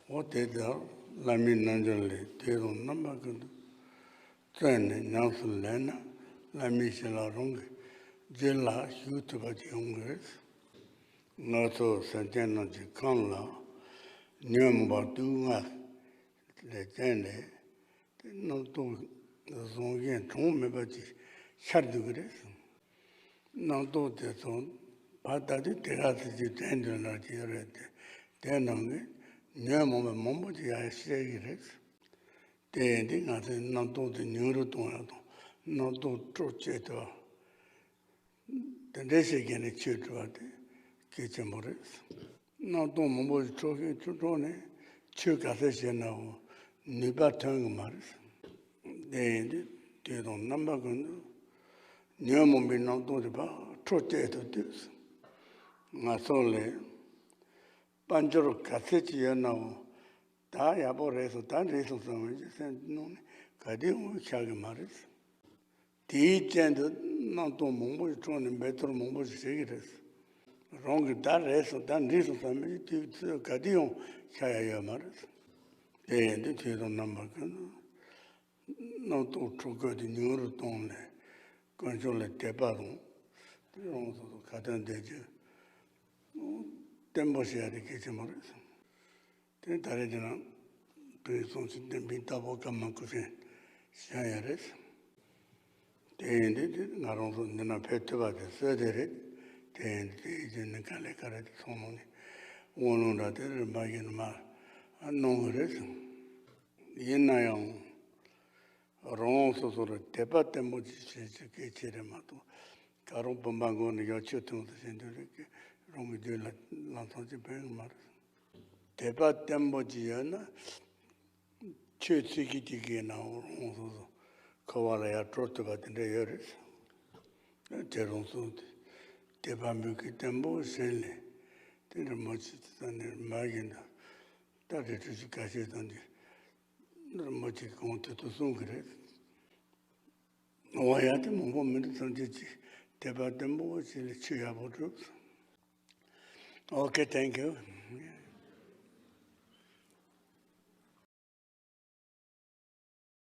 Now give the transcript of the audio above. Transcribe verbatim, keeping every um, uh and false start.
འོ་དེ་ལྟར་བླ་མའི་རྣལ་འབྱོར་ལས་དུས་དང་རྣམ་པ་ཀུན་ཏུ་བརྩོན་ནས་ཉམས་སུ་ལེན་ན། བླ་མའི་ཞལ་ལ་རང་གི་རྒྱུད་ལ་ཞུགས་ཐུབ་པ་ཅིག་ཡོང་གི་རེད། ང་ཚོ་སེམས་ཅན་རྣམས་ཀྱི་ཁམས་ལ་ཉོན་མོངས་པ་དུག་ལྔ་ལས་བརྟེན་ནས། དེ་རྣམ་རྟོག་བཟང་ངན་གྲངས་མེད་པ་ཅིག་ཤར་འདུག་གི་རེད། རྣམ་རྟོག་དེ་ཚོ་ཕར་ལྟ་དུས་དེ་ག་ཚོད་ཅིག་དྲན་འདུག་ན་ཅི་ཡོད་རེད་དེ། དེ་རྣམས་ཀྱིས་ཉོན་མོངས་པ་མང་པོ་ཅིག་ཡར་བཤད་ཀྱི་རེད། དེ་ཡིན་དུས་ང་ཚོས་རྣམ་རྟོག་དེ་ཉུང་རུ་གཏོང་ཡག་དང་རྣམ་རྟོག་སྤྲོ་སྐྱེད་ཐུབ་པ། དེ་འདྲའི་ཞིག་གིས་ནི་ཆོས་སྒྲུབ་པ་དེ་གལ་ཆེན་པོ་རེད། རྣམ་རྟོག་མང་པོ་ཞིག་འཕྲོ་ཤིང་ཆུ་འཕྲོ་ནས་ཆོས་ག་ཚད་བྱས་ནའང་ནུས་པ་ཐོན་གི་མ་རེད། དེ་ཡིན་དུས་དུས་དང་རྣམ་པ་ཀུན་ཏུ་ཉོན་མོངས་པའི་རྣམ་རྟོག་དེ་ཕར་འཕྲོ་བཅད་ཐུབ་དུས། ང་ཚོ་ལས་དཔལ་འབྱོར་ག་ཚད་ཅིག་ཡོད་ནའང་ད་ཡག་པོ་རེད་སོང་ད་འགྲིག་སོང་བསམ་པའི་སེམས་ནང་ནས་ག་དུས་ཡོང་ཆགས་གི་མ་རེད། དེའི་རྐྱེན་དུ་རྣམ་རྟོག་མང་པོ་ཞིག་འཕྲོ་ནས་འབད་རྩོལ་མང་པོ་ཞིག་བྱེད་ཀྱི་རེད། རང་གིས་ད་རེད་སོང་ད་འགྲིག་སོང་བསམ་པའི་དུས་ཚོད་ག་དུས་ཡང་ཆགས་ཡ་ཡོད་མ་རེད། དེ་ཡིན་དུས་དུས་དང་རྣམ་པ་ཀུན་ཏུ་རྣམ་རྟོག་འཕྲོ་བཀོད་དེ་ཉུང་རུ་གཏོང་ནས་དཀོན་མཆོག་ལ་དད་པ་དང་དེ་རང་སོ་སོ་ཁ་ཏོན་བདེ་སྐྱིད་བརྟན་པོ་བྱེད་ཡ་དེ་གལ་ཆེན་པོ་རེད། དེ་ད་རེས་དེ་ན་དུས་གསུམ་གྱི་བདེན་པའི་རྟག་པ་ཀརྨ་སྐུ་ཕྲེང་བཤད་ཡ་རེད། དེ་ཡིན་དུས་དེ་ང་རང་ཚོ་འདི་ན་ཕེབས་ཐུབ་པ་དེ་སྲོལ་དེ་རེད། དེ་ཡིན་དུས་དེའི་རྗེས་ནས་ག་ལེ་ག་རེ་དེ་ཚང་མ་ནི་དབང་ལུང་འདྲ་དེ་རིམ་པ་བཞིན་མར་གནང་གི་རེད། ཡིན་ན་ཡང་རང་སོ་སོ་ལ་དད་པ་བརྟན་པོ་ཅིག་བྱེད་ཅིག་གལ་ཆེ་རེད་མ་གཏོགས་ག་རང་བུམ་པ་མགོ་ནས་ཡར་ཆུ་འཐུང་ཟེར་བཞིན་དུ་རེད་ཀི་རང་གི་རྒྱུད་ལ་ལམ་སང་ཅིག་ཕན་གི་མ་རེད། དད་པ་བརྟན་པོ་ཅིག་ཡོད་ན། ཆོས་ཚིག་གི་གཅིག་གིས་ནའང་རང་སོ་སོ་འཁོར་བ་ལ་ཡར་སྤྲོ་ཐུབ་པ་དེ་འདྲ་ཡོད་རེད། དེ་རང་སོ་སོ་དད་པ་མོས་གུས་བརྟན་པོ་བྱས་ནས་དེ་འདྲ་མ་བྱེད་ཙང་ནས་མ་ཡིན་ན་ད་རེ་ཁྲུ་ཞིག་ཁ་ཤས་ཙམ་གྱིས་རིན་པོ་ཆེ་གོང་དུ་དུ་གསུང་གི་རེད། འོ་ཡ་དེ་མང་པོ་མི་འདུག་ཙམ་གྱིས་ཅིག་དད་པ་བརྟན་པོ་ཞིག་ལས་ཆོས་ཡག་པོ་སྒྲུབ། Okay, thank you.